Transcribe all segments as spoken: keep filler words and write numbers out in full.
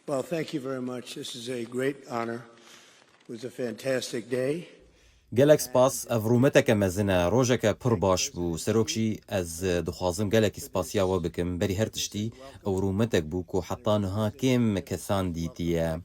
Well, thank you very much. This is a great honor. It was a fantastic day. Gelek spas, ev rûmeteke mezin e, rojeke pir baş bû. Serok Xi, ez dixwazim gelekî spasiya we bikim. Berî her tiştî, ew rûmetek bû ku heta niha kêm kesan dîtiye.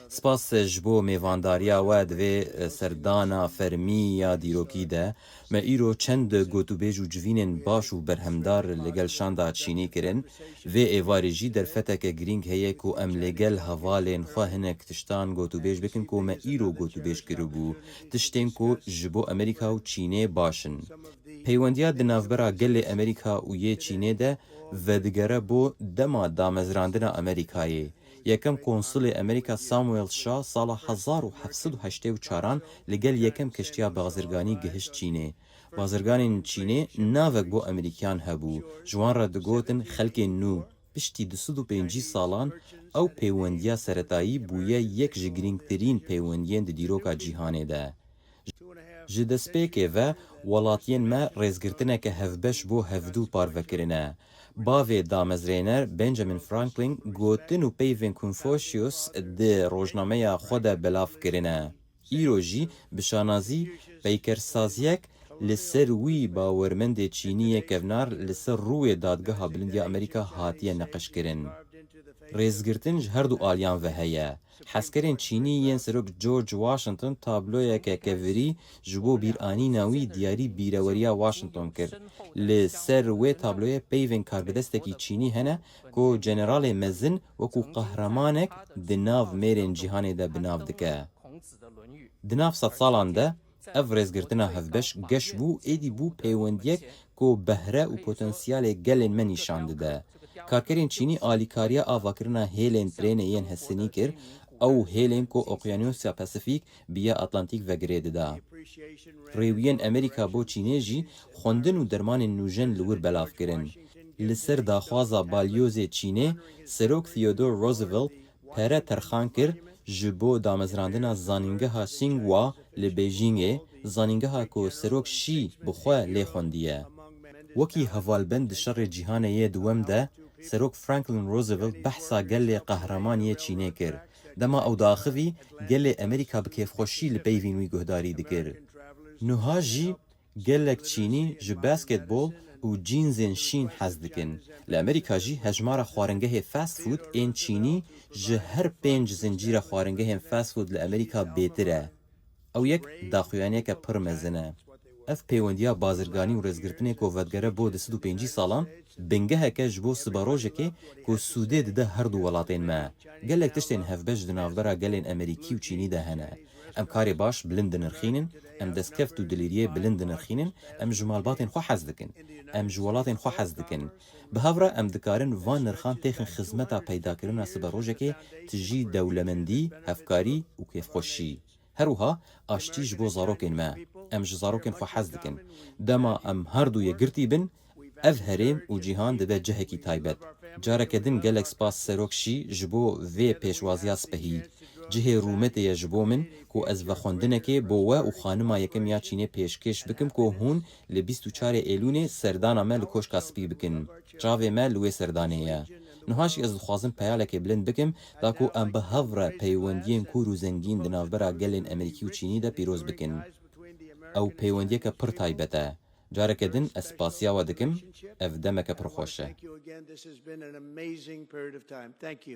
Spas ji bo mêvandariya we di vê serdana fermî ya dîrokî de. Me îro çend gotûbêj û civînên baş û berhemdar li gel şanda çînî kirin. Vê êvarê jî derfeteke girîng heye ku em li gel hevalên xwe hinek tiştan gotûbêj bikin ku me îro gotûbêj kiribû, tiştên ku ji bo Amerîka û Çînê baş in. Peywendiya di navbera gelê Amerîka û yê Çînê de vedigere bo dema damezrandina Amerîkayê. Yekem konsulê Amerîka Samuel Shaw sala hezar û heft sed û heştê û çaran li gel yekem keştiya bazirganî gihişt Çînê. Bazirganên Çînê navek bo Amerîkiyan hebû. Ji wan re digotin xelkên nû. Piştî du sed û pêncî salan ew pêwendiya seretayî bûye yek ji girîngtirîn pêwendiyên di dîroka cîhanê de. Ji destpêkê ve welatiyên me rêzgirtineke hevbeş bo hevdû parve kirine. Bavê damezrêner Benjamin Franklin gotin û peyvên Confucius di rojnameya xwe de belav kirine. Îro jî bi şanazî peykersaziyek li ser wî bawermendê Çînî yê kevnar li ser rûyê Dadgeha Bilind ya Amerîka hatiye neqişkirin. Rêzgirtin ji her du aliyan ve heye. Hezkerên Çînî yên Serok George Washington tabloyeke kevirî ji bo bîranîna wî diyarî bîreweriya Washington kir. Li ser wê tabloyê peyvên karbidestekî Çînî hene ku generalê mezin wekû qehremanek di nav mêrên cîhanê de bi nav dike. Di nav sedsalan de ev rêzgirtina hevbeş geş bû, êdî bû pêwendiyek ku behre û potensiyalê gelên me nîşan dide. Karkerên Çînî alîkariya avakirina hêlên trênê yên hesinî kir, ew hêlên ku Oqyanusya Pasifîk bi ya Atlantîk ve girê dida. Rêwiyên Amerîka bo Çînê jî xwendin û dermanên nûjen li wir belav kirin. Li ser daxwaza balyozê Çînê, Serok Theodore Roosevelt pere terxan kir ji bo damezrandina zanîngeha Tsinghua li Beijingê, zanîngeha ku Serok Xi bi xwe lê xwendiye. Wekî hevalbend di şerê cîhanê yê duwem de, Serok Franklin Roosevelt behsa gelê qehreman yê Çînê kir. Dema ew diaxivî, gelê Amerîka bi kêfxweşî li peyvên wî guhdarî dikir. Niha jî gelek Çînî ji basketbol û cînsên şîn hez dikin. Li Amerîka jî hejmara xwaringehê fast food ên Çînî ji her pênc zincîra xwaringehên fast food li Amerîka bêtir e. Ew yek daxuyaniyeke pir mezin e. Ev pêwendiya bazirganî û rêzgirtinê ku vedigere bo du sed û pêncî salan, bingeheke ji bo siberojekê ku sûdê dide her du welatên me. Gelek tiştên hevbeş di navbera gelên Amerîkî û Çînî de hene. Em karê baş bilind dinirxînin, em destkeft û dilîriyê bilind dinirxînin, em ji malbatên xwe hez dikin, em ji welatên xwe hez dikin. Bi hev re em dikarin van nirxan têxin xizmeta peydakirina siberojekê tijî dewlemendî, hevkarî û kêfxweşî. Her wiha aştî ji bo zarokên me. Em ji zarokên xwe hez dikin. Dema em her du yekgirtî bin, ev herêm û cîhan dibe cihekî taybet. Careke din gelek spas Serok Şî ji bo vê pêşwaziya spehî. Cihê rûmetê ye ji bo min ku ez vexwendinekê bo we û xanima yekem ya Çînê pêşkêş bikim ku hûn li bîst û çarê Êlûnê serdana me li Koşka Spî bikin. Çavê me li wê serdanê ye. Niha jî ez dixwazim peyalekê bilind bikim, da ku em bi hev re peywendiyên kûr û zengîn di navbera gelên Amerîkî û Çînî de pîroz bikin. Ew peywendiyeke pir taybet e. Careke din ez spasiya we dikim, ev demeke pir xweş e. Thank you again. This has been an amazing period of time. Thank you.